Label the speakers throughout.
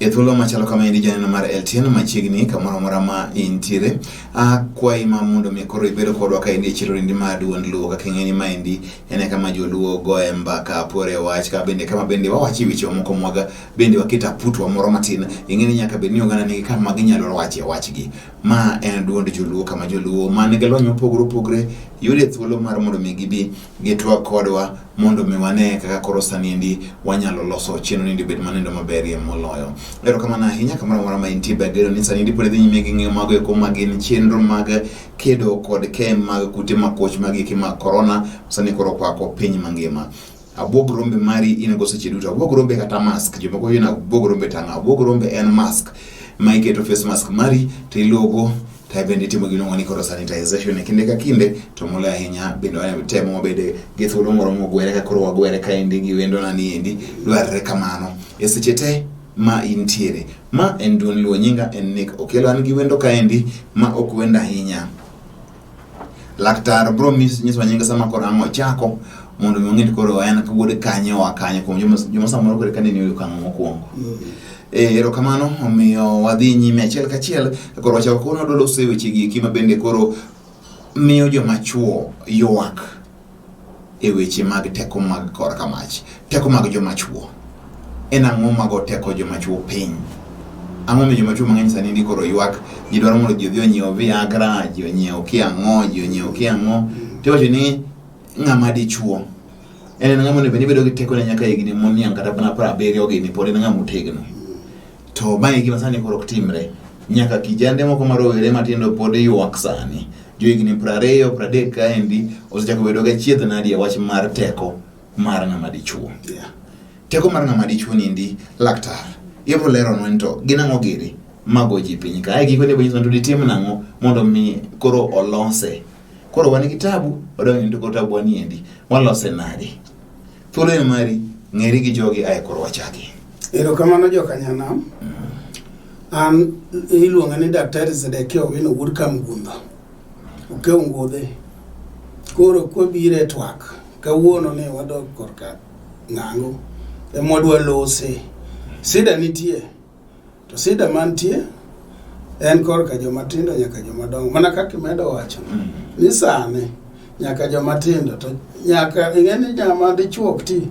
Speaker 1: E thuolo machalo kama endi janeno mar LTN machiegni kamoro amora ma intiere, akwayi ma mondo mi koro ibedo kodwa ka endi e chiro endi mar duond Luo kaka ing'e ni maendi en e kama joluo goye mbaka, pore wach ka bende kama bende wawache weche moko mwaga bende waketo aputwa moro matin. Ing'e ni nyaka bed ni oganda nigi kama ginyalo wache wachgi. Ma en duond joluo kama joluo man gi lony mopogore opogore yude thuolo mar mondo mi gibi gitwag kodwa mondo mi wane kaka koro sani endi wanyalo loso chenro ni obed manendo maberie moloyo. Erokamano ahinya kamoro amora ma intie be ageno ni sani endi pod idhi nyime gi ng'iyo mago eko ma gin chenro mag kedo kod ke mag kute makoch mag eki mag korona sani koro okwako piny mangima. Abuog rombe mari in go seche duto. Abuog rombe kata mask. Jomoko yie ni abuog rombe tang'o. Abuog rombe en mask ma iketo face mask mari to ilogo to bende itimo gimiluongo ni koro sanitization e kinde ka kinde to moloyo ahinya bende watemo wabede gi thuolo moro mogwere ka koro wagwere kaendi gi wendona ni endi dwarre kamano e seche te ma intiere. Ma en duond Luo, nyinga en Nick Okello, an gi wendo kaendi ma ok wend ahinya. Laktar bro nyisowa nyinge sama koro ang' ochako mondo mi ong'e ni koro en wuod kanye oa kanye kuom joma samoro koro eka nene okang' mokwongo. Eh, erokamano omiyo wadhi nyime achiel kachiel koro wachako koro wadwa loso e weche gi eki ma bende koro miyo joma chuo ywak e weche mag teko mag korka mach teko mag joma chuo en ang'o mago teko joma chuo piny ang'o miyo joma chuo mang'eny sani ndi koro ywak ji dwaro mondo ji odhi onyiew viagra ji onyiew kia ang'o ji onyiew kia ang'o tiwacho ni ng'ama dichuo en en ng'ama onego bed ni bedo gi tekone nyaka higni moniang' kata mana 70 gini pod en ng'ama otegno to mae e gima sani koro ok timre nyaka kijande moko ma rowere matindo pod ywak sani johigni 20 30 kaendi osechako bedo gi achiedh nadi e wach mar teko mar ng'ama dichuo teko mar ng'ama dichuo nindi laktar ibro leronwa ni to gin ang'o giri mago ji piny ka ae gikone bo nyiso ni to ditim nang'o mondo mi koro olose koro wan gi tabu wadonjo ni to koro tabu wani endi walose nade thuolo en mari ng'eri gi jogi ae koro wachaki
Speaker 2: Erokamano jokanyanam. An iluonga ni Daktari Zedekia Owino wuod Kamgundho. Okew Ngudhe. Koro kwabiro e twak, kawuono ni wadok korka ng'ango ema wadwa lose. Sida nitie, to sida mantie en korka joma tindo nyaka joma dongo. Mana kaka imedo wacho ni sani nyaka joma tindo to nyaka ing'e ni ng'ama dichuo ok ti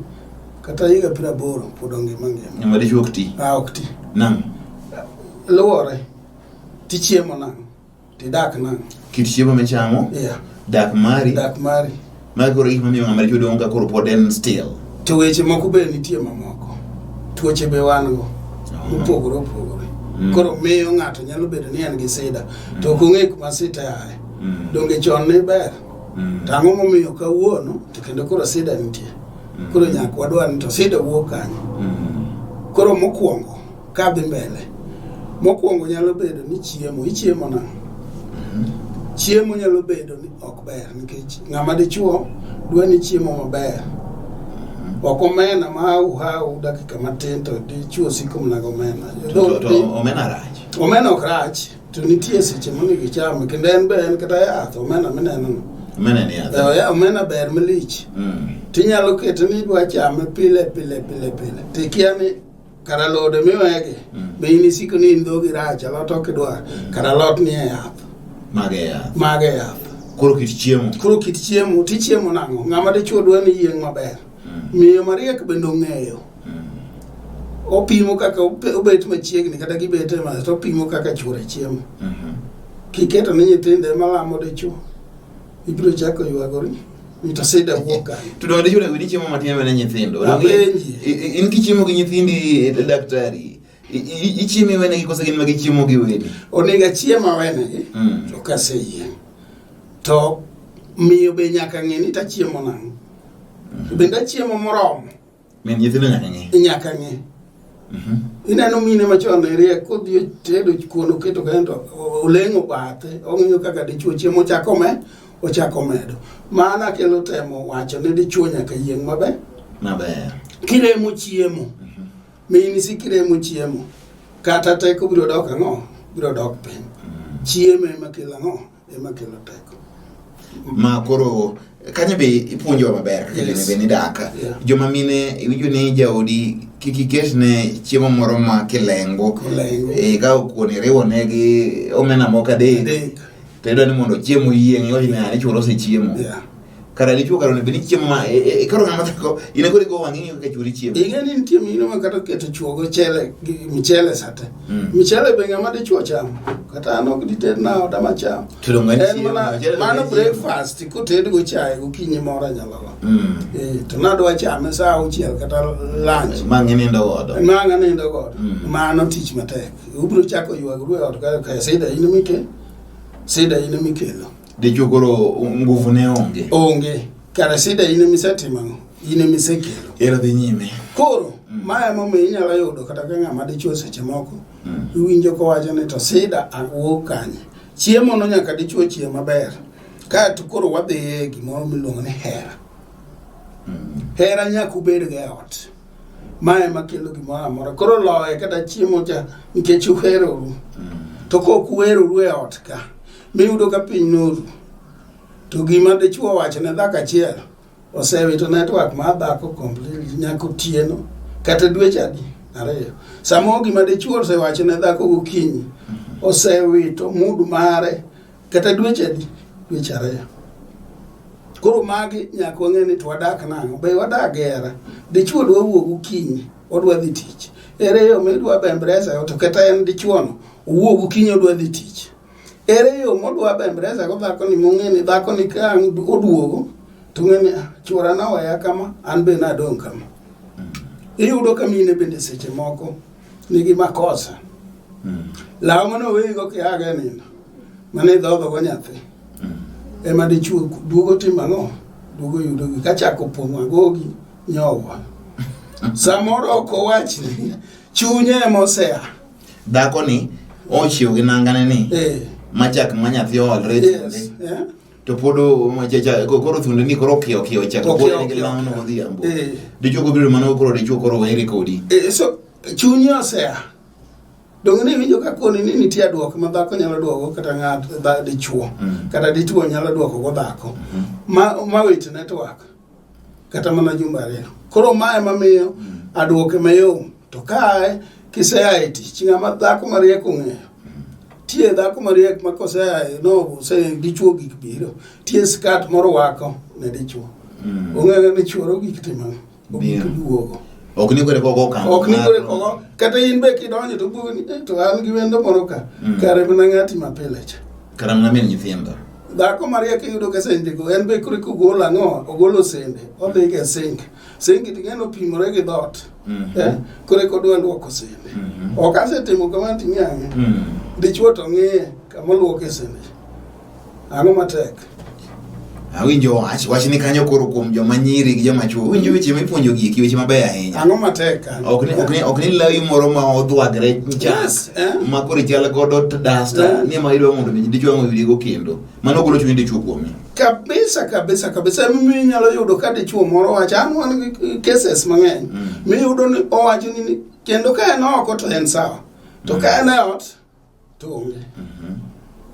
Speaker 2: kata higa 80 pod ongima ngima.
Speaker 1: Ng'ama dichuo ok ti.
Speaker 2: Ah, ok ti.
Speaker 1: Nang'o?
Speaker 2: Luwore. Tichiemo nang'o? Tidak nang'o?
Speaker 1: Kit chiemo michamo?
Speaker 2: Yeah.
Speaker 1: Dak mari?
Speaker 2: Dak mari.
Speaker 1: Mago koro gik mamiyo ng'ama dichuo dong' ka koro pod en still.
Speaker 2: To weche moko be nitie mamoko. Tuoche be wan go. Mopogore opogore. Koro miyo ng'ato nyalo bedo ni en gi sida. To ok ong'e kuma sida aye. Donge chon ne ber? To ang'o momiyo kawuono to kendo koro sida nitie? Koro nyaka wadwar ni to sida wuok kanye? Koro mokwongo kadhi mbele, mokwongo nyalo bedo ni chiemo, ichiemo nang'o? Chiemo nyalo bedo ni ok ber nikech ng'ama dichuo dwa ni chiemo maber. Ok omena ma hau hau dakika matin to dichuo siko mana gomena.
Speaker 1: To omena rach.
Speaker 2: Omena ok rach to nitie seche monego ichame kendo en be en kata yath omena mineno no.
Speaker 1: Omena ni yath.
Speaker 2: Omena ber malich. Tinyalo kete ni idwa chame pile pile pile pile. Tikia ni kar alode miwegi be in isiko ni in dhogi rach alot ok idwar kar alot ni e yath.
Speaker 1: Mage yath.
Speaker 2: Mage yath.
Speaker 1: Koro kit chiemo.
Speaker 2: Koro kit chiemo tichiemo nang'o? Ng'ama dichuo dwa ni yieng' maber. Miyo mariek bende ong'eyo. Opimo kaka obet machiegni kata gibet e mesa to opimo kaka chuore chiemo. Kiketo ni nyithindo ema lamo dichuo, ibiro chako ywagori ni to sida wuok kanye.
Speaker 1: To donge dichuo onego ni chiemo matin ema ne nyithindo?
Speaker 2: Apenji.
Speaker 1: In kichiemo gi nyithindi daktari, ichiemo iwenegi koso gin ma gichiemo giwegi?
Speaker 2: Onego achiem awenegi to kaseyieng'. To miyo be nyaka ng'e ni tachiemo nang'o. Bende achiemo moromo.
Speaker 1: Min nyithindo nyaka ng'e.
Speaker 2: Nyaka ng'e. Ineno mine machon ne riek kodhi otedo kuon oketo kanyo to oleng'o bathe ong'iyo kaka dichuo chiemo ochako me ochako medo. Mana kelo temo wacho ni dichuo nyaka yieng' maber.
Speaker 1: Maber.
Speaker 2: Kiremo chiemo. Min isik kiremo chiemo. Kata teko biro dok ang'o? Biro dok piny. Chiemo ema kelo ang'o? Ema kelo teko.
Speaker 1: Ma koro Kanyo be ipuonjowa maber kaka
Speaker 2: Yes.
Speaker 1: be nidak.
Speaker 2: Yeah.
Speaker 1: Joma mine iwinjo ni jaodi kik iketne chiemo moro ma kilengo.
Speaker 2: Kilengo.
Speaker 1: Eh, ka kuon iriwone gi omena moko adek.
Speaker 2: Adek.
Speaker 1: To idwa ni mondo ochiemo oyieng' iwacho ni "Ah, ni chuora osechiemo.
Speaker 2: Yeah.
Speaker 1: Kara dichuo kara onego bed ni chiemo ma e, e, koro ng'ama dhako in koro igo wang'i ing'iyo kaka chuori chiemo.
Speaker 2: Ing'e ni nitie mine ma kata keto chuo go chele gi michele sate. Michele be ng'ama dichuo chamo. Kata an ok dited na oda macham.
Speaker 1: To donge en
Speaker 2: En
Speaker 1: chiemo,
Speaker 2: mana
Speaker 1: michele donge
Speaker 2: mano
Speaker 1: en chiemo.
Speaker 2: breakfast koted go chae gokinyi moro anyalo go. Eh, to nadwa chame saa auchiel kata lunch.
Speaker 1: Ma ng'inindo godo.
Speaker 2: Ma ang' anindo godo. Mano tich matek. Ubiro chako ywagru e ot ka ka sida in emike. Sida in emikelo.
Speaker 1: Dichuo koro nguvu ne onge.
Speaker 2: Onge. Kare sida in emisetimo ang'o? In emisekelo.
Speaker 1: Ero dhi nyime.
Speaker 2: Koro ma emomiyo inyalo yudo kata ka ng'ama dichuo seche moko iwinjo kowacho ni to sida wuok kanye. Chiemo no nyaka dichuo chiem maber. Kaeto koro wadhi e gimoro miluongo ni hera. Hera nyaka ubed go e ot. Ma ema kelo gimoro amora. Koro loye kata chiemo cha nikech uheroru. To kok uheroru e ot ka, miyudo ka piny noru. To gima dichuo owacho ne dhako achiel, osewito network mar dhako completely nyaka otieno kata dweche adi ariyo. Samoro gima dichuo osewacho ne dhako gokinyi, osewito mood mare kata dweche adi dweche ariyo. Koro magi nyaka wang'e ni to wadak nang'o, be wadak gi hera. Dichuo dwa wuok gokinyi, odwa dhi tich. Ere yo midwa bembresa to kata en dichuo no, owuok gokinyi odwa dhi tich. Ere yo modwa bembresa go dhako ni mong'e ni dhako ni ka ang' oduogo to ng'e ni "Ah, chuora noweya kama, an be nadong' kama. Iyudo ka mine bende seche moko nigi makosa. Law mane oweyigo kiago e nindo, mane idhodho go nyathi. Ema dichuo duogo timo ang'o? Duogo yudogi. Kachako pong'o agogi, nyowa. Samoro ok owachni, chunye ema osea.
Speaker 1: Dhako ni ochiewo gi nangane ni
Speaker 2: Eh.
Speaker 1: machak ma nyathi oolre e
Speaker 2: Yes.
Speaker 1: thunde.
Speaker 2: Yeah.
Speaker 1: To pod koro thunde ni koro okiyo kiyo chak pod
Speaker 2: Okiyo,
Speaker 1: en gi
Speaker 2: okiyo,
Speaker 1: lawno
Speaker 2: okiyo.
Speaker 1: godhiambo.
Speaker 2: Eh.
Speaker 1: Dichuo kobiro mano koro dichuo koro were kodi.
Speaker 2: Eh, so chunye osea. Donge ni iwinjo ka koni ni nitie duoko ma dhako nyalo duoko kata ng'at dichuo kata dichuo nyalo duoko go dhako ma wit network kata mana jumbe ariyo. Koro ma ema miyo aduoke mayom. To kae kisea e tich ng'ama dhako mariek ong'eyo. Tie dhako mariek ma kosea e no ose dichuo gik biro. Tie skat morwako ne dichuo. Ong'eyo ni chuoro gik timo
Speaker 1: Biro.
Speaker 2: duogo.
Speaker 1: Ok ni kore kogo okang'.
Speaker 2: Ok ni kore kogo. Kata in be kidonjo to bugo ni "Eh, to an gi wendo moro ka. Kare mana ng'ati ma pile cha.
Speaker 1: Kara mana min nyithindo.
Speaker 2: Dhako mariek iyudo ka sende go en be kore kogolo ang'o ogolo sende odhi ga e sink. Sink ting'e no opimore gi dhoot. Eh, kore kodwa luoko sende. Ok asetimo kamano ting'e ang'e. Dichuo to ng'iye kama oluoke sende. Ang'o matek?
Speaker 1: Awinjo wach wach ni kanyo koro kuom joma nyiri gi joma chuo. Winjo weche mipuonjo gi eki weche mabeyo ahinya.
Speaker 2: Ang'o matek kanyo?
Speaker 1: Ok ni ok ni ok ni lawi moro ma odhwagre chak
Speaker 2: Yes, eh?
Speaker 1: ma koro ichal godo dasta
Speaker 2: Eh.
Speaker 1: ni ema idwa mondo mi dichuo ang' oyudigo kendo. Mano golo chuny dichuo kuomi.
Speaker 2: Kabisa kabisa kabisa emomiyo inyalo yudo ka dichuo moro wacho an wan gi cases mang'eny miyudo ni owacho ni kendo ka en oko to en sawa to ka en e ot to onge.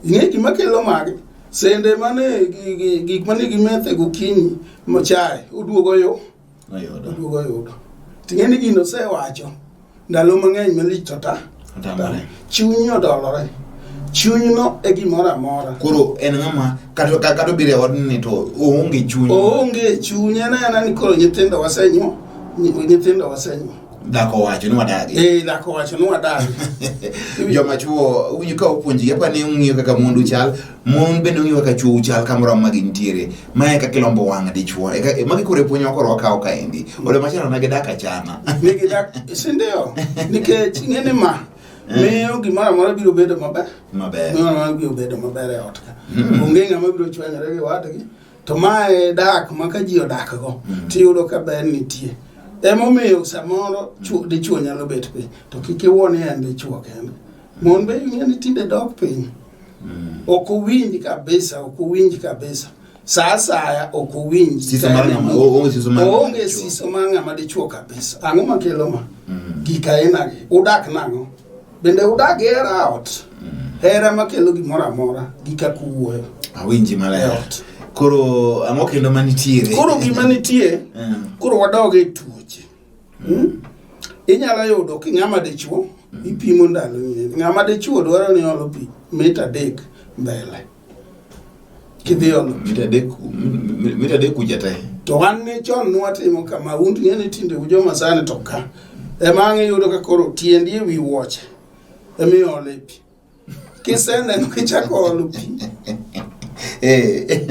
Speaker 2: Ing'e gima kelo magi? Sende mane gik mane gimethe gokinyi mo chae oduogo yo
Speaker 1: Oyudo.
Speaker 2: oduogo yudo. Ting'e ni gino osewacho ndalo mang'eny malich to ta.
Speaker 1: Otamore.
Speaker 2: Chuny odolore. Chunyno e gimoro amora.
Speaker 1: Koro en ng'ama kata kata obiro e odni to oonge chuny.
Speaker 2: Oonge chuny en aena ni koro nyithindo wasenyuol, nyithindo wasenyuol.
Speaker 1: Dhako owacho ni wadagi.
Speaker 2: Eh, dhako owacho ni wadagi.
Speaker 1: Joma chuo winjo ka opuonjgi apa ni ung'iyo kaka mondu chal, mon bende ung'iyo kaka chuo chal kamoro amora ma gintiere. Ma e kaka ilombo wang' dichuo. E ka- Magi koro e puonj ma koro wakawo kaendi. Ole machano ne gidak achana.
Speaker 2: Ne gidak, si ndio? Nikech ing'e ni ma miyo gimoro amora biro bedo maber.
Speaker 1: Maber.
Speaker 2: Gimoro amora biro bedo maber e ot ka. Onge ng'ama biro chwanyore gi wadgi. To mae dak ma ka ji odak go tiyudo ka ber nitie. Emomiyo samoro dichuo nyalo bet piny to kik iwuo ni en dichuo kende. Mon be ing'e ni tinde dok piny. Ok owinj kabisa, ok owinj kabisa. Sa asaya ok owinj.
Speaker 1: Siso mar ng'ama- oonge siso mar ng'ama
Speaker 2: Oonge
Speaker 1: dichuo.
Speaker 2: siso mar ng'ama dichuo kabisa. Ang'o makelo ma? Gik aina gi. Udak nang'o? Bende udak gi hera ot? Hera makelo gimoro amora gi kaka uwuoyo.
Speaker 1: Awinji maler.
Speaker 2: E ot.
Speaker 1: Koro ang'o kendo manitiere?
Speaker 2: Koro gima nitie, koro wadog e tuoche. Inyalo yudo ki ng'ama dichuo, ipimo ndalo ni. Ng'ama dichuo dwaro ni olo pi mita 3 mbele. Kidhi olo pi.
Speaker 1: Mita 3, mita 3 kucha te.
Speaker 2: To wan ne chon nwatimo kama, un ting'e ni tinde joma sani to ka. Ema ang' iyudo ka koro tiendi e wi wuoche ema iole pi. Kiseneno kichako olo pi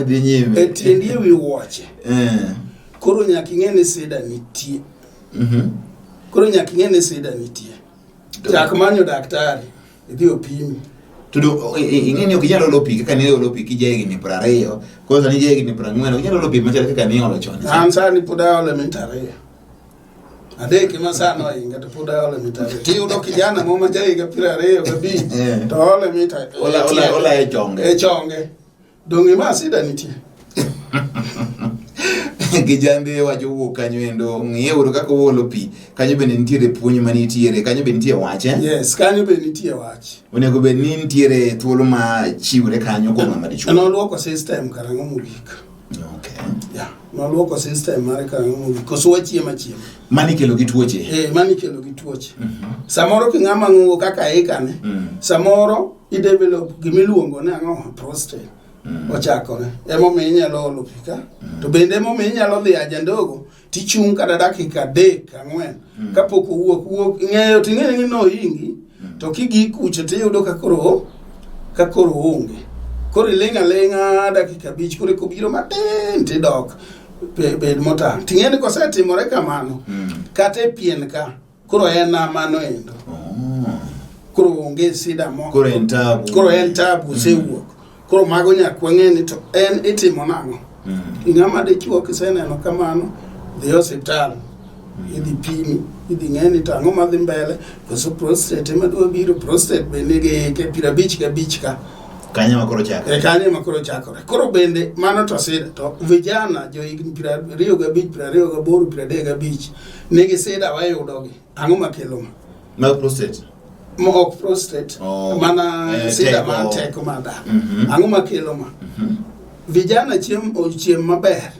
Speaker 1: dhi nyime.
Speaker 2: E tiendi e wi wuoche. Koro nyaka ing'e ni sida nitie. Koro nyaka ing'e ni sida nitie. Chak manyo daktari, idhi opimi.
Speaker 1: To ing'e ni ok inyal olo pi kaka ne iolo pi kija higni 20, koro sani ija higni 40, ok inyal olo pi machal kaka ne iolo chon.
Speaker 2: An sani pod aolo mita 2. 3 ema sani ohinga to pod aolo mita 2. Tiyudo kijana moro ma jahiga 25 to ole mita
Speaker 1: Ola e chonge.
Speaker 2: E chonge. Donge ma sida nitie?
Speaker 1: Kijande wacho wuok kanyo endo, ng'iye uru kaka oolo pi. Kanyo bende nitiere puonj manitiere, kanyo be nitie wach, eh?
Speaker 2: Yes, kanyo be nitie wach.
Speaker 1: Onego bed ni nitiere thuolo ma chiwre kanyo kuom ng'ama dichuo.
Speaker 2: Noluoko system karang'o mogik.
Speaker 1: Okay.
Speaker 2: Yeah, noluoko system mare karang'o mogik. Koso wachiemo achiema.
Speaker 1: Mani kelo gi tuoche.
Speaker 2: Mani kelo gi tuoche. Samoro king'ama ng'ongo kaka ikane, samoro i develop gimiluongo ni ang'o prostate. Ochakore. Emomiyo inyalo olo pi ka. To bende emomiyo inyalo dhi haja ndogo tichung' kata dakika 3 4 kapok owuok. Wuok ng'eyo ting'eyo ni nohingi to kigik kucho tiyudo ka koro onge. Koro iling' aling'a dakika 5 koro kobiro matin tidok bed motang'. Ting'e ni kosetimore kamano kata e pien ka koro en mano endo. Koro onge sida moro.
Speaker 1: Koro en tabu.
Speaker 2: Koro en tabu osewuok. Koro mago nyaka wang'e ni to en itimo nang'o. Ng'ama dichuo kiseneno kamano dhi osiptal. Idhi pimi, idhi ng'e ni to ang'o madhi mbele, koso prostate ema dwa biro, prostate be nigi hike 55 ka.
Speaker 1: Kanyo ema koro chakore.
Speaker 2: Kanyo ema koro chakore. Koro bende mano to sida to vijana jo higni 25, 28, 35 nigi sida wayudogi. Ang'o makelo ma?
Speaker 1: Mag prostate.
Speaker 2: Ma ok prostate, mana sida mar teko mar dhano. Ang'o makelo ma? Vijana chiem maber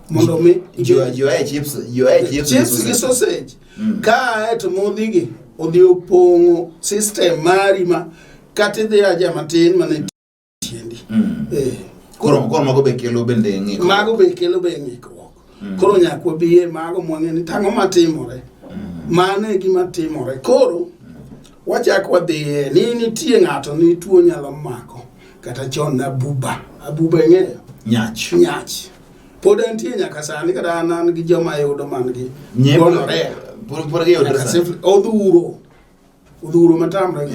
Speaker 2: mondo mi
Speaker 1: joae chips, joae chips,
Speaker 2: chips gi sausage. Kae to modhigi odhi opong'o system mari ma kata idhi aja matin mana tiendi.
Speaker 1: Koro mago be kelo bende ng'ikruok.
Speaker 2: Mago be kelo be ng'ikruok. Koro nyaka wabiye mago mwang'e ni tang'o matimore. Mano e gima timore. Koro wachak wadhiye ni nitie ng'ato ni tuo nyalo mako kata chon na abuba. Abuba ing'eyo?
Speaker 1: Nyach.
Speaker 2: Nyach. Pod entie nyaka sani kata an gi joma yudo man gi gonorrhea.
Speaker 1: Pod giyudore sani.
Speaker 2: Odhuro. Odhuro matamre.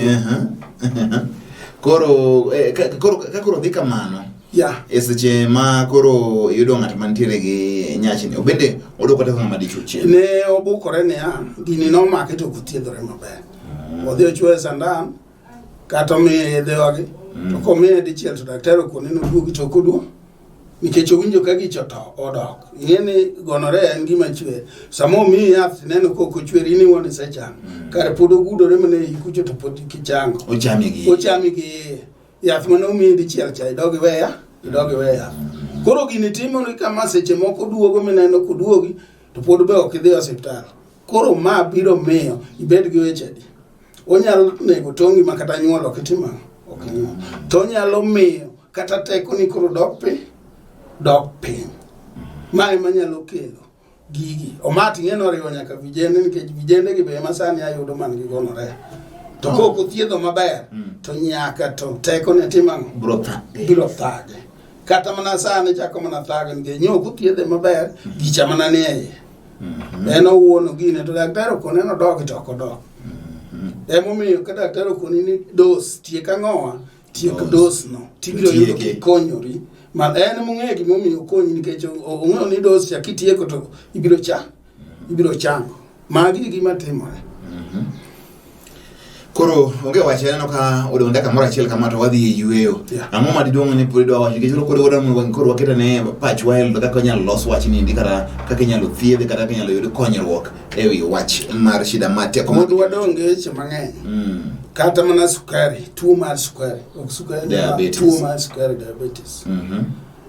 Speaker 1: Koro ka koro dhi kamano.
Speaker 2: Yeah.
Speaker 1: E seche ma koro iyudo ng'at mantiere gi nyachni, obende odwoko teko ng'ama dichuo chien.
Speaker 2: Ne obukore niya, gini nomake to ok othiedhore maber. Odhi ochuoye sandan, kata omiye yedhe wagi. To komiye dichiel to daktari okone ni oduogi to ok oduog. Nikech owinjo ka gicho to odok. Ing'e ni gonorrhea en gima chwer. Sama omiyi yath tineno ka ok ochwer, in iwuon isechango. Kare pod ogudore mana e iyi kucho to pod kichango.
Speaker 1: Ochami gi iye.
Speaker 2: Ochami gi iye. Yath mane omiyi dichiel cha idog iwe ya, idog iwe yath. Koro gini timoni kama seche moko duogo mineno koduogi to pod be ok idhi e osiptal. Koro ma biro miyo ibed gi weche adi. Onyalo nego tongi ma kata nyuol ok itim ang'o? Ok inyuol. To onyalo miyo kata tekoni koro dok piny, dok piny. Ma ema nyalo kelo gigi. Omat ing'e noriwo nyaka vijende nikech vijende gi be ema sani ayudo man gi gonorrhea. To kok othiedho maber to nyaka to tekone tim ang'o?
Speaker 1: Biro thage.
Speaker 2: Biro thage. Kata mana sani chako mana thage nikech nyo ok othiedhe maber, gicha mana nie iye. En owuono gine to daktari okone nodog to ok odok. Emomiyo ka daktari okoni ni dos tiek ang'owa, tiek dos no, tibiro yudo kikonyori. Ma en mong'eyo gimomiyo okonyi nikech ong'eyo ni dos cha kitieko to ibiro cha, ibiro chango. Magi e gima timore.
Speaker 1: Koro onge wach aneno ka odong' dakika moro achiel kama to wadhi e yueyo. Ang'o ma diduong' ni pod idwa wacho nikech koro koro koro koro waketo ne pachwa e kaka inyalo los wach ni endi kata kaka inyalo thiedhe kata kaka inyalo yud konyruok e wi wach mar shida mar teko.
Speaker 2: Pod wadong' gi weche mang'eny. Kata mana sukari, tuo mar sukari, ok sukari,
Speaker 1: Diabetes.
Speaker 2: tuo mar sukari diabetes.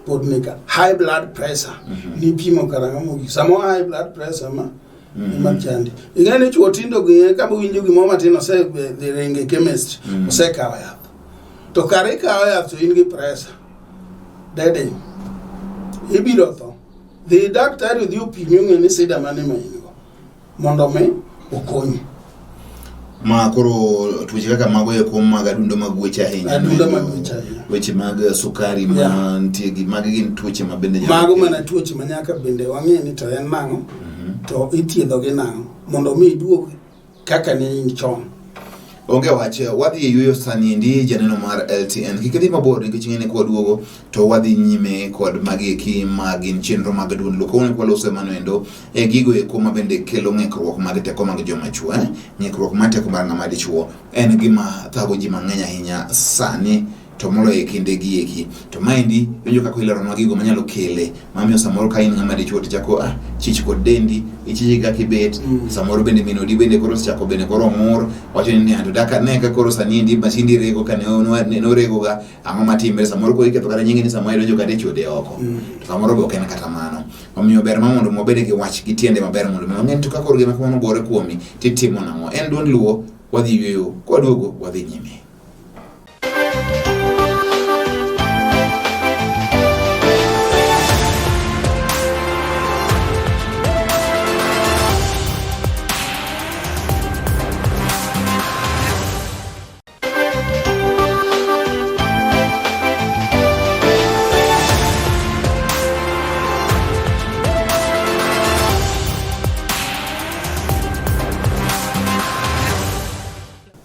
Speaker 2: pod nika. High blood pressure nipimo karang'o mogik? Samoro high blood pressure ma ema chandi. Ing'e ni chuo tindo gi ka winjo gimoro matin osedhi ringo e chemist, osekawo yath. To kare ikawo yath to in gi pressure. Dede, ibiro tho. Dhi daktari odhi opimi ong'e ni sida mane ma in go mondo mi okonyi.
Speaker 1: Ma koro tuoche kaka mago eko mag adundo mag weche ahinya.
Speaker 2: Adundo mag weche ahinya.
Speaker 1: Weche mag sukari ma
Speaker 2: Yeah.
Speaker 1: nitie gi magi gin tuoche ma bende nyalo
Speaker 2: Mago
Speaker 1: kelo.
Speaker 2: mana tuoche ma nyaka bende wang'e ni to en nang'o to ithiedho gi nang'o mondo mi iduog kaka ne in chon.
Speaker 1: Onge wach, wadhi e yueyo sani endi janeno mar LTN. Kik idhi mabor nikech ing'e ni kwaduogo to wadhi nyime kod magi eki ma gin chenro mag duond Luo. Kawuono kwaloso mano endo e gigo eko ma bende kelo ng'ikruok mag teko mag joma chuo. Eh? Ng'ikruok mar teko mar ng'ama dichuo en gima thago ji mang'eny ahinya sani to moloyo e kinde gi eki. To maendi winjo kaka ileronwa gigo manyalo kele mamiyo samoro ka in ng'ama dichuo to ichako chich kod dendi, ichich kaka ibet, samoro bende min odi bende koro osechako bende koro ng'ur, wacho ni niya to daka ne ka koro sani endi masindi rego ka ne noregoga, ang'o matimre, samoro koro iketho kata nyingi ni samoro idonjo kata e chode oko. To samoro be ok en kata mano. Omiyo ber ma mondo wabed gi wach gi tiende maber mondo mi wang'e ni to ka koro gima kamano gore kuomi titimo nang'o. En duond Luo, wadhi yueyo, kwaduogo wadhi nyime.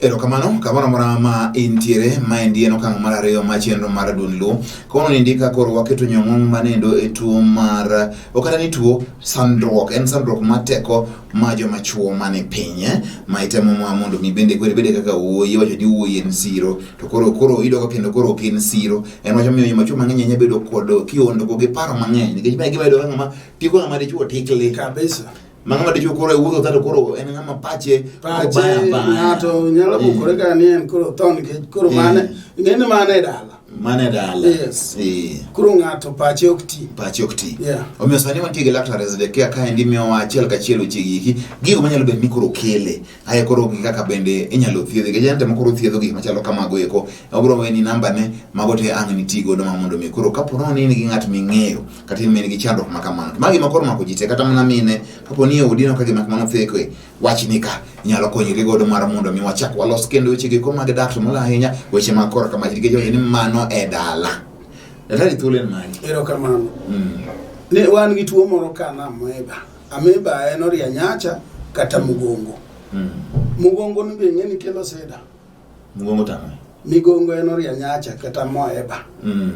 Speaker 1: Erokamano kamoro amora ma intiere, maendi en okang' mar ariyo ma chenro mar Duond Luo. Kawuono niendi ka koro waketo nyong'ong' manendo e tuo mar ok kata ni tuo sandruok, en sandruok mar teko ma joma chuo mane piny ma itemo ma mondo mi bende koro ibede kaka wuoyi, iwacho ni wuoyi en siro to koro koro iyudo ka kendo koro ok en siro. En wach omiyo joma chuo mang'eny ahinya bedo kod kiondko gi paro mang'eny nikech mae gima iyudo ka ng'ama tiko ng'ama dichuo tikli
Speaker 2: Kabisa.
Speaker 1: Ma ng'ama dichuo koro wuotho kata koro en ng'ama pache
Speaker 2: Pache
Speaker 1: obaya abaya.
Speaker 2: ng'ato nyalo bukore ka ni en koro tho nikech koro mane ing'e ni mane e dala.
Speaker 1: Mane dala.
Speaker 2: Yes. Koro ng'ato pache ok ti.
Speaker 1: Pache ok ti.
Speaker 2: Yeah.
Speaker 1: Omiyo sani wantie gi Laktar Hezekia kaendi miyowa achiel kachiel weche gi eki gigo manyalo bedo ni koro kele aye koro gi kaka bende inyalo thiedhe nikech en temo koro thiedho gik machalo kamago eko obiro weni namba ne mago te ang' niti godo ma mondo mi koro kapo ni in gi ng'at ming'eyo kata in gi chandruok ma kamano to magi ma koro mako ji te kata mana mine kapo ni e odi ineno ka gima kamano theko wachni ka inyalo konyri godo mar mondo mi wachak walos kendo weche gi mag dak to moloyo ahinya weche mag korka mach nikech wacho ni mano e dala. Daktari thuolo en mari.
Speaker 2: Erokamano. Ne wan gi tuo moro ka na amoeba. Amoeba en oria nyacha kata mugongo. Mugongo ni be ing'e ni kelo sida.
Speaker 1: Mugongo tamo.
Speaker 2: Migongo en oria nyacha kata moeba.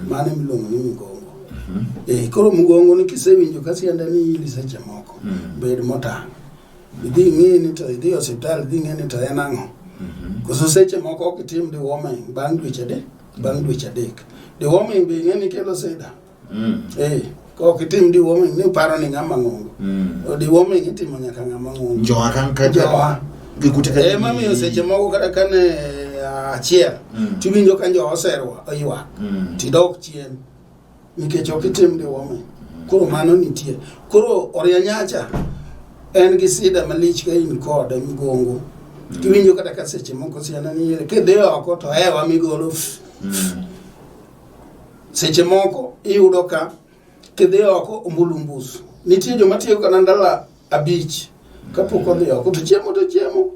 Speaker 2: Mano emiluongo ni migongo. Koro mugongo ni kisewinjo ka sianda ni ili seche moko, bed motang'. Idhi ing'e ni to idhi e osiptal idhi ing'e ni to en ang'o. Koso seche moko ok itim deworming bang' dweche adek, bang' dweche adek. Deworming be ing'e ni kelo sida. Ka ok itim deworming ni uparo ni ng'ama ng'ongo. Deworming itimo nyaka ng'ama ng'ongo.
Speaker 1: Njoha kan ka
Speaker 2: Njoha.
Speaker 1: Gi kute ka
Speaker 2: Ema miyo seche moko kata ka ne achiel tiwinjo ka njoha oserwa oywak tidok chien nikech ok itim deworming. Koro mano nitie. Koro oria nyacha en gi sida malich ka in kode mgongo. Tiwinjo kata ka seche moko siana ni kidhi oko to hewa migolo Seche moko iyudo ka kidhi oko ombulu mbusu. Nitie joma tiyo kata ndalo 5 kapok odhi oko to chiemo to chiemo.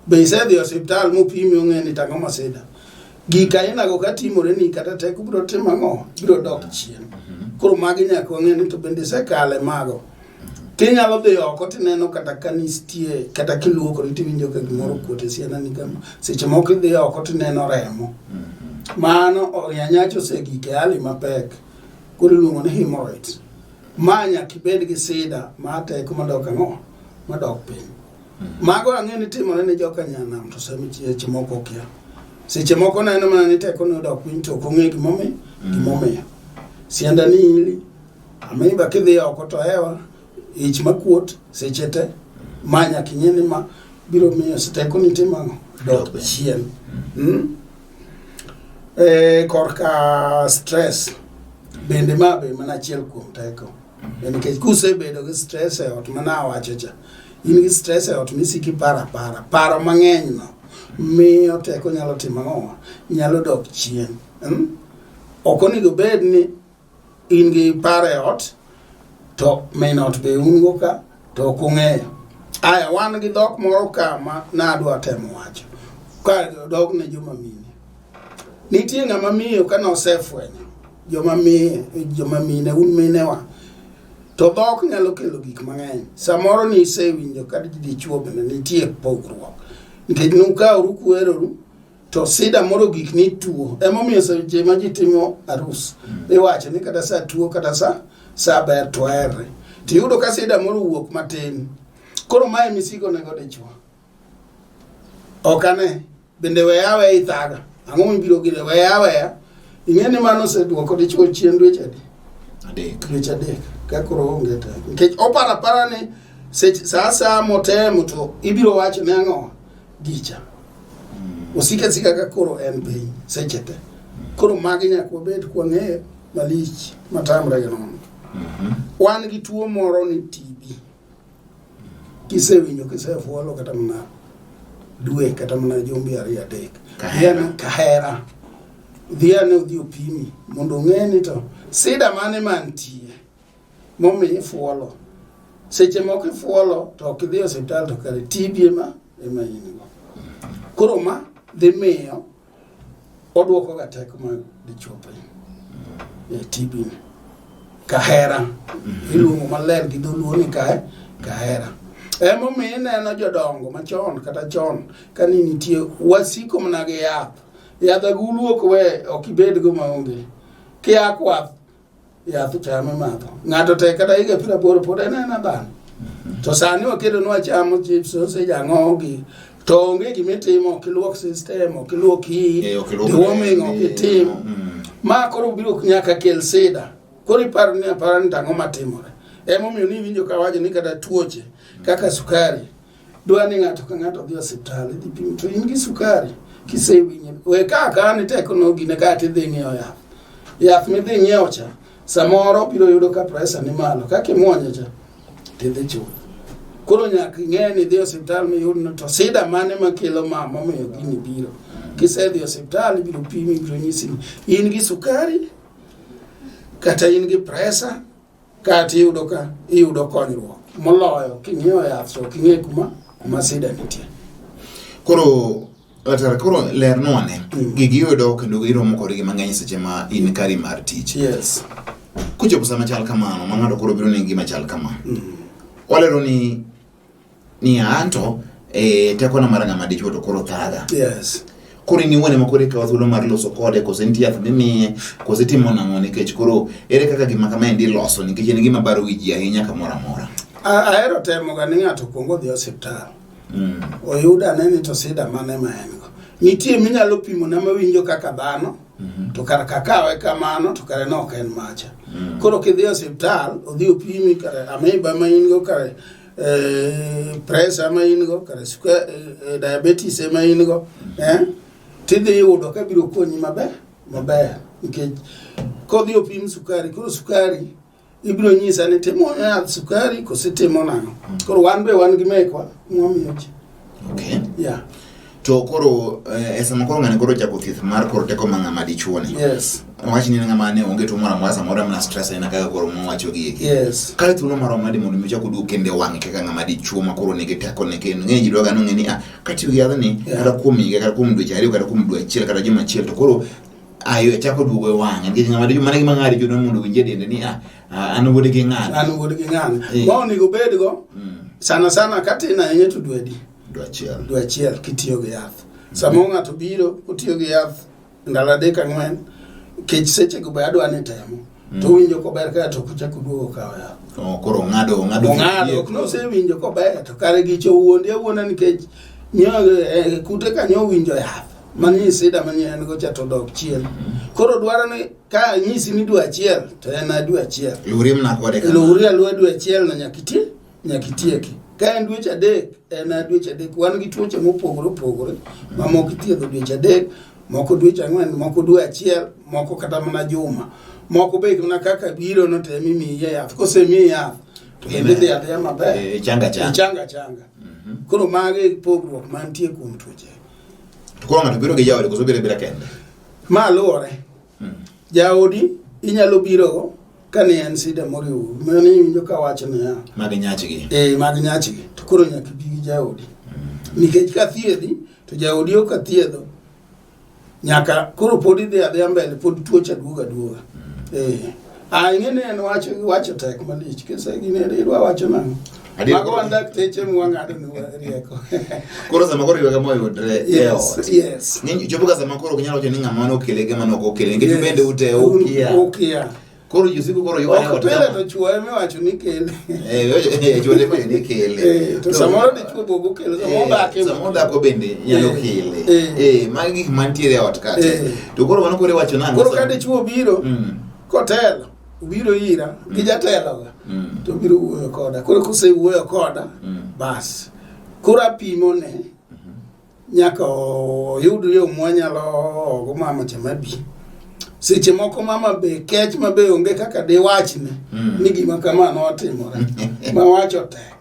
Speaker 2: Be isedhi e osiptal mopimi ong'e ni tang'o masida. Gik ainago ka timore ni kata teko biro timo ang'o? Biro dok chien. Koro magi nyaka wang'e ni to bende isekale mago. Kinyalo dhi oko tineno kata ka nitie kata kiluokori tiwinjo ka gimoro okuot e siandani kama. Seche moko idhi oko tineno remo. Mano orianyacha osegik e hali mapek. Koro iluongo ni hemorrhoids. Ma nyaka ibed gi sida mar teko madok ang'o? Madok piny. Mago ang'e ni timore ne joka nyanam to seche moko okia. Seche moko neno mana ni teko ne odok piny to ok ong'e gimomiyo. Gimomiyo. Sianda ni ili, amoeba kidhi oko to hewa, ich makuot seche te, ma nyaka ing'e ni ma biro miyo teko ni timo ang'o? Dok chien. Korka stress. Bende ma be mana achiel kuom teko. En nikech kusebedo gi stress e ot mana awacho cha. In gi stress e ot misiki paro apara. Paro mang'eny no miyo teko nyalo timo ang'o? Nyalo dok chien. Ok onego bed ni in gi paro e ot to min ot be un go ka to ok ung'eyo. Aya, wan gi dhok moro ka ma nadwa temo wacho. Ka dok ne joma mine. Nitie ng'ama miyo ka nosefwenyo joma miye, joma mine, un minewa. To dhok nyalo kelo gik mang'eny. Samoro ni isewinjo ka dichuo bende nitie pogruok. Nikech nukawru kuheroru to sida moro gik ni tuo. Emomiyo seche ma ji timo arus, iwacho ni kata sa tuo kata sa ber to herre. Tiyudo ka sida moro owuok matin. Koro mae misigo nego dichuo. Ok ane. Bende weya aweya ithaga. Ang'o mibiro gine? Weya aweya. Ing'e ni mano oseduoko dichuo chien dweche adi?
Speaker 1: 3.
Speaker 2: Dweche 3. Ka koro onge teko. Nikech oparo apara ni sa asaya motemo to ibiro wacho ne ang'o? Gicha. Osike asika ka koro en piny seche te. Koro magi nyaka wabed kwang'eyo malich matamre gi nono. Wan gi tuo moro ni TB. Kisewinjo kisefuolo kata mana dwe kata mana jumbe 2 3.
Speaker 1: Kahera.
Speaker 2: Kahera. Dhi ane odhi opimi mondo ong'e ni to sida mane mantie momiyo ifuolo. Seche moko ifuolo to ok idhi e osiptal to kare TB ema in go. Koro ma dhi miyo oduoko ga teko mag dichuo piny. E TB ni. Kahera. Iluongo maler gi dholuo ni kahera. Emomiyo ineno jodongo machon kata chon ka ni nitie wasiko mana gi yath. Yath agulu ok we ok ibed go maonge. Kia kwath yath chame madho. Ng'ato tek kata higa 80 pod en ena dhano. To sani waketo ni wachamo chips, sausage, ang'o gi to onge gima itimo, ok iluok system, ok iluok iyi, deworming ok itim. Ma koro biro nyaka kel sida. Koro iparo ni apara ni tang'o matimore. Emomiyo ni iwinjo ka wacho ni kata tuoche kaka sukari dwa ni ng'ato ka ng'ato dhi osiptal idhi pim to in gi sukari kisewinjo we ka ka ni teko no gine ka tidhi ng'iewo yath. Yath midhi ng'iewo cha samoro biro yudo ka pressure ni malo kaka imuonyo cha tidhi chuth. Koro nyaka ing'e ni idhi osiptal miyud ni to sida mane makelo ma momiyo gini biro. Kisedhi osiptal ibiro pimi ibiro nyisi ni in gi sukari kata in gi pressure kata iyudo ka iyudo konyruok moloyo king'iewo yath to ok ing'e kuma sida nitie.
Speaker 1: Koro Laktar, koro lernwa ne gigi iyudo kendo iromo kodgi mang'eny seche ma in kari mar tich.
Speaker 2: Yes.
Speaker 1: Kochopo sama chal kamano, ma ng'ato koro biro ni gima chal kama. Walero ni anto tekona mar ng'ama dichuo to koro thaga.
Speaker 2: Yes.
Speaker 1: Koro in iwuon ema koro ikawo thuolo mar loso kode, koso nitie yath mimiye, koso itimo nang'o nikech koro ere kaka gima kama endi iloso nikech en gima baro wi ji ahinya kamoro amora.
Speaker 2: Ahero temo ga ni ng'ato kuongo odhi osiptal. Oyud ane ni to sida mane ma en go. Nitie minyalo pimo na mawinjo kaka dhano, to kar kakawe kamano to kare no ok en macha. Koro kidhi osiptal, odhi opimi kare amoeba ma in go, kare pressure ma in go, kare diabetes ma in go, tidhi yudo ka biro konyi maber, maber. Nikech kodhi opim sukari, koro sukari ibiro nyisa ni timo yath sukari koso itimo nang'o. Koro wan be wan gi mekwa mwamiyo ji.
Speaker 1: Okay.
Speaker 2: Yeah.
Speaker 1: To koro e sama koro ng'ani koro chako thieth mar koro teko ma ng'ama dichuo ni.
Speaker 2: Yes.
Speaker 1: Wach ni ng'ama ne onge tuo moro amora samoro mana stress en kaka koro mwawacho gi eki.
Speaker 2: Yes.
Speaker 1: Kae thuolo moro nade mondo mi ochak oduog kendo e wang'e kaka ng'ama dichuo ma koro nigi teko ne kendo ng'eny ji dwaga nong'e ni katiyo gi yadhni kata kuom higa kata kuom dweche 2 kata kuom dwe achiel kata juma achiel to koro ayo chako duogo e wang'e nikech ng'ama dichuo mano e gima ng'ama dichuo dwaro mondo owinj e dende ni an wuod gi ng'ane.
Speaker 2: An wuod gi ng'ane. Ma onego obed go sana sana ka tin ahinya to dwe adi?
Speaker 1: Dwe achiel.
Speaker 2: Dwe achiel kitiyo gi yath. Sama ng'ato biro otiyo gi yath ndalo 3 4 kech seche go be adwa ni temo. To winjo kober ka to ochako duogo kawo yath.
Speaker 1: Oh, koro ong'ado
Speaker 2: Ong'ado, ok nosewinjo kober to kare gicho wuondi awuonda nikech nyo kute ka nyo winjo yath. Mani sida mani en go cha to dok chien. Koro dwaro ni ka nyisi ni dwe achiel to en dwe achiel.
Speaker 1: Luwri mana kode kama.
Speaker 2: Luwri aluwa dwe achiel no nyaka itieki. Ka en dweche 3, en dweche 3. Wan gi tuoche mopogore opogore, mamoko ithiedho dweche 3, moko dweche 4, moko dwe 1, moko kata mana juma. Moko be mana kaka biro no to ema imiyi yath. Kosemiyi yath, to bende idhi adhiya maber.
Speaker 1: Ichanga changa.
Speaker 2: Ichanga changa. Koro mago e pogruok mantie kuom tuoche.
Speaker 1: To koro ng'ato biro gi jaode koso biro abira kende?
Speaker 2: Ma luwore. Jaodi inyalo birogo ka ne en sida moriwo. Mano iwinjo ka wacho niya.
Speaker 1: Mag nyachgi.
Speaker 2: Mag nyachgi. To koro nyaka ibi gi jaodi. Nikech ka thiedhi, to jaodi ok athiedho. Nyaka koro pod idhi adhiya mbele, pod tuocha duogo aduoga. Ing'e ni en wacho tek malich. Kese gini idwa wacho nang'o? Mago wan dakteche mwang'ado ni rieko.
Speaker 1: Koro sama koro ywak moyudre e ot.
Speaker 2: Yes.
Speaker 1: Ng'eny chopo ga sama koro ok nyal wacho ni ng'ama nokele gi ng'ama ne ok okele nikech bende ute ukia.
Speaker 2: Ukia.
Speaker 1: Koro ji osiko koro ywak e
Speaker 2: Ok
Speaker 1: ot
Speaker 2: pile
Speaker 1: kama.
Speaker 2: to chuo ema iwacho ni kele.
Speaker 1: Chuo ema iwacho ni kele.
Speaker 2: To samoro dichuo be ok okelo, samoro dhako ema
Speaker 1: Samoro dhako bende nyalo kele. Magi gik mantiere e ot kacha. To koro mano koro iwacho nang'o?
Speaker 2: Koro ka dichuo obiro, kotelo, obiro ira gi jatelo ga, to obiro wuoyo koda. Koro kosewuoyo koda, bas. Koro apimo ne nyaka oyud yo mwanyalo ogo mama cha mabi. Seche moko mama be kech ma be onge kaka diwachne ni gima kama notimore. Ma wacho tek.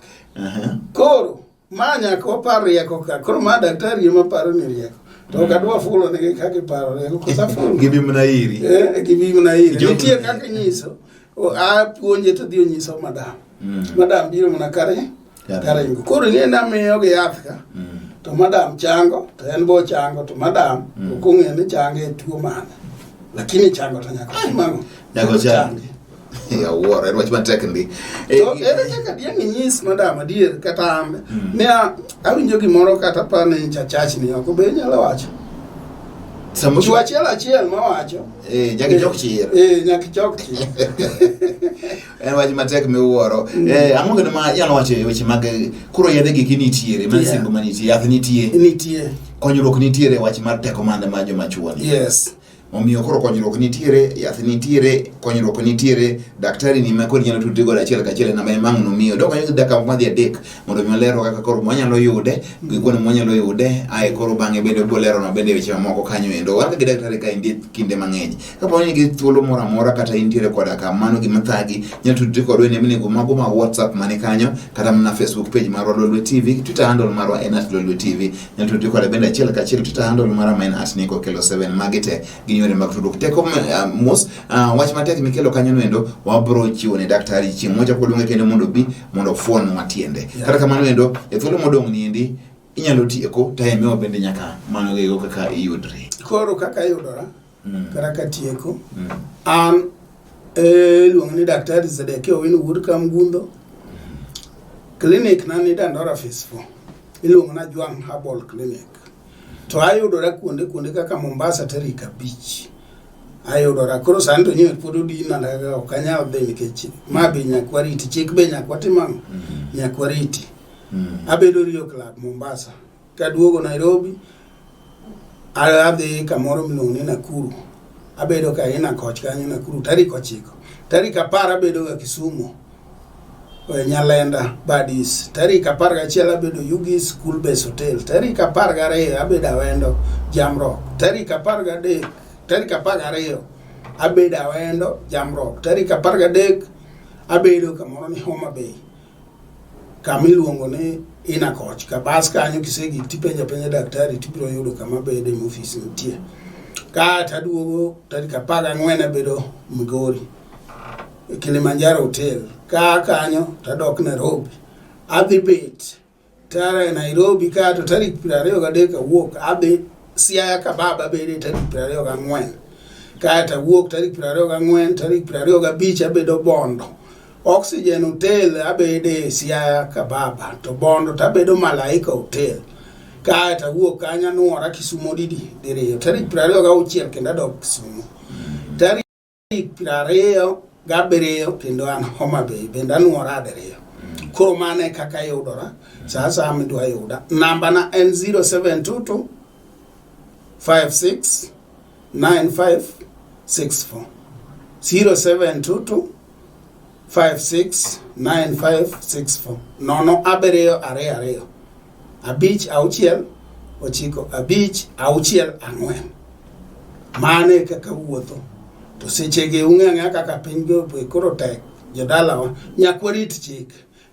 Speaker 2: Koro ma nyaka wapar rieko ka. Koro ma daktari ema paro ni rieko. To ok adwa fulo negi kaka iparo rieko. Koso afulo?
Speaker 1: Gibi mana iri.
Speaker 2: Gibi mana iri. Nitie kaka inyiso. Apuonje to dhi onyiso madam. Madam biro mana kare. Karingo. Koro ing'e ni amiyo gi yath ka. To madam chango, to en bo chango, to madam ok ong'eyo ni change e tuo mane. Lakini chango to nyaka otim ang'o?
Speaker 1: Nyaka ochangi. Awuoro, en wach matek ndi.
Speaker 2: To ere kaka diang' inyis madam adier kata an ni awinjo gimoro kata pa ni chachachni oko be inyalo wacho? Chwo achiel achiel mawacho.
Speaker 1: Nyaka ichok chir.
Speaker 2: Nyaka ichok chir.
Speaker 1: En wach matek miwuoro. Ang'o kendo ma inyalo wacho e weche mag koro yedhe gi nitiere, mano singo manitie, yath nitie.
Speaker 2: Nitie.
Speaker 1: Konyruok nitiere e wach mar teko mane ma joma chuo ni.
Speaker 2: Yes.
Speaker 1: Omiyo koro konyruok nitiere, yath nitiere, konyruok nitiere, daktari ni ma koro inyalo tudri godo achiel kachiel e namba ma ang' nomiyo. Dok kanyo gi dakika madhi 3 mondo mi olerwa kaka koro mwanyalo yude, gi kuonde mwanyalo yude, ae koro bang'e bende obiro leronwa bende weche mamoko kanyo endo. Wan gi daktari ka endi kinde mang'eny. Kapo ni gi thuolo moro amora kata intiere koda ka mano gima thagi, inyalo tudri kodwa e nembni go mago mag WhatsApp mani kanyo, kata mana Facebook page marwa Lolwe TV, Twitter handle marwa en @Lolwe TV. Inyalo tudri koda bende achiel kachiel Twitter handle mara ma en @NicoKelo7. Magi te gin yore mag tudruok. Teko mos, wach matek mikelo kanyo noendo wabro chiwo ne daktari chieng' mochako luonge kendo mondo obi mondo ofuonwa tiende. Kata kamano endo e thuolo modong' ni endi inyalo tieko to imiwa bende nyaka mano gigo kaka iyudri.
Speaker 2: Koro kaka iyudora, kata ka tieko, an iluongo ni Daktari Zedekia Owino Wuod Kamgundho. Clinic na ni Dandora Phase 4. Iluongo na Jwang' Herbal Clinic. To ayudora kuonde kaka Mombasa tarik 5. Ayudora. Koro sani to nyiwe pod odina ok anyal dhi nikech ma be nyaka wariti. Chik be nyaka watim ang'o? Nyaka wariti. Abedo Rio Club Mombasa. Kaduogo Nairobi, adhi kamoro miluongo ni Nakuru. Abedo ka ina koch kanyo Nakuru tarik 9. Tarik 10 abedo ga Kisumu. Nyalenda Badis. Tarik 11 abedo Ugis School Base Hotel. Tarik 12 abedo Awendo Jamrock. Tarik 13, tarik 12 abedo Awendo Jamrock. Tarik 13 abedo kamoro ni Homa Bay. Kama iluongo ni Ina Koch. Ka bas kanyo kisegik tipenjo apenja daktari tibiro yudo kama bede e ofis nitie. Ka taduogo tarik 14 abedo Migori. Kilimanjaro Hotel. Ka kanyo tadok Nairobi. Adhi bet tara Nairobi ka to tarik 23 awuok adhi Siaya Kababa bede tarik 24. Kae to awuok tarik 24, tarik 25 abedo Bondo. Oxygen Hotel abede Siaya Kababa to Bondo to abedo Malaika Hotel. Kae to awuok kanyo anuora Kisumo didi diriyo. Tarik 26 kendo adok Kisumo. Tarik 27 kendo an Homa Bay bende anuora diriyo. Koro mano e kaka yudora. Sa asaya midwa yuda. Namba na en 0722 56 95 64. 0722 56 9564 nono abiriyo ariyo ariyo 5 6 9 5 6 4. Mano e kaka wuotho. To sechegi ung'e ang'eya kaka piny go koro tek jodalawa nyaka warit chik.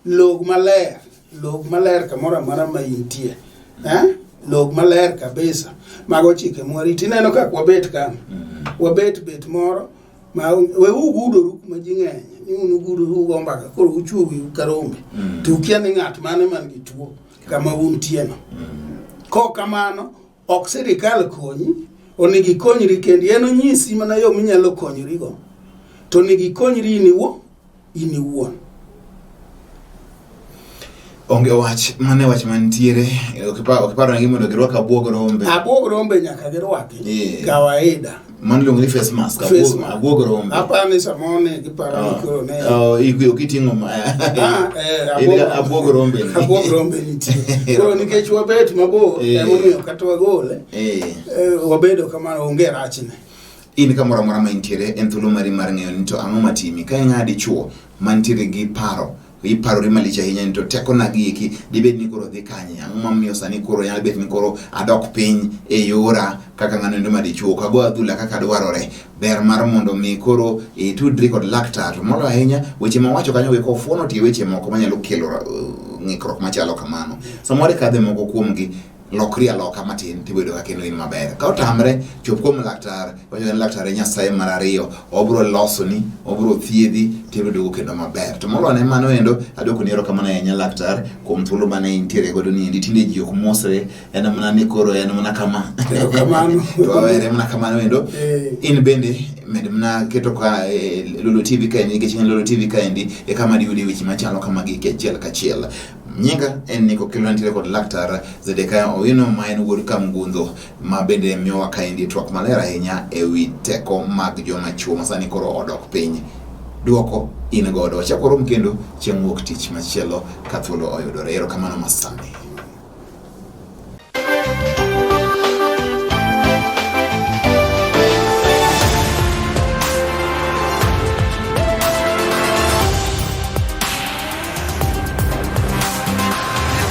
Speaker 2: Log maler, log maler kamoro amora ma intie. Eh? Log maler kabisa. Mago chike mwarito. Ineno kaka wabet ka. Wabet bet moro ma we ugudoru kuma ji ng'eny. Ni un ugudoru ugo mbaka koro uchuo wiu ka rombe. To ukia ni ng'at mane man gi tuo kama untie no. Kok kamano ok sirikal konyi, onego ikonyri kendi. En onyisi mana yo minyalo konyorigo. To onego ikonyri in iwuon. In iwuon.
Speaker 1: Onge wach, mano e wach mantiere. Ok iparo negi mondo girwak abuog rombe.
Speaker 2: Abuog rombe nyaka girwaki.
Speaker 1: Yeah.
Speaker 2: Kawaida.
Speaker 1: Mano iluongo ni face mask.
Speaker 2: Face mask.
Speaker 1: Abuog rombe.
Speaker 2: Aparo ni samoro ne giparo ni koro ne.
Speaker 1: Oh, ok iting'o ma.
Speaker 2: Ah, eh,
Speaker 1: In ga abuog rombe ni.
Speaker 2: Abuog rombe nitie. Koro nikech wabet mabor, emomiyo kata wagole, wabedo kamano, onge rachne.
Speaker 1: In kamoro amora ma intiere, en thuolo mari mar ng'eyo ni to ang'o matimi. Ka in ng'a dichuo mantiere gi paro, iparori malich ahinya ni to tekona gi eki dibed ni koro dhi kanye, ang'o mamiyo sani koro nyalo bet ni koro adok piny e yora kaka ng'ano endo madichuo, ok ago adhula kaka dwarore. Ber mar mondo mi koro itudri kod laktar, to moloyo ahinya weche mawacho kanyo go ofuono tie weche moko manyalo kelo ng'ikruok machalo kamano. Samoro ikadhe moko kuomgi, lokri aloka matin tibedo ka kendo in maber. Ka otamre, chop kuom laktar, wacho ni laktar e Nyasaye mar ariyo, obiro losoni, obiro thiedhi, tibiro duogo kendo maber. To moloyo ne mano endo, aduoko ni erokamano ahinya laktar kuom thuolo mane intiere godo ni endi. Tinde ji ok mosre, en mana ni koro en mana kama.
Speaker 2: Erokamano.
Speaker 1: To wawere mana kamano endo. In bende med mana keto ka Lolo TV kaendi, nikech en Lolo TV kaendi e kama diyudie weche machalo kamagi achiel kachiel. Nyinga en Nico Kelo, nitiere kod laktar Zedekiah Owino ma en wuod Kamgundho ma bende miyowa kaendi twak maler ahinya e wi teko mag joma chuo ma sani koro odok piny. Duoko in godo. Wachak warom kendo chieng' wuok tich machielo ka thuolo oyudore. Erokamano masani.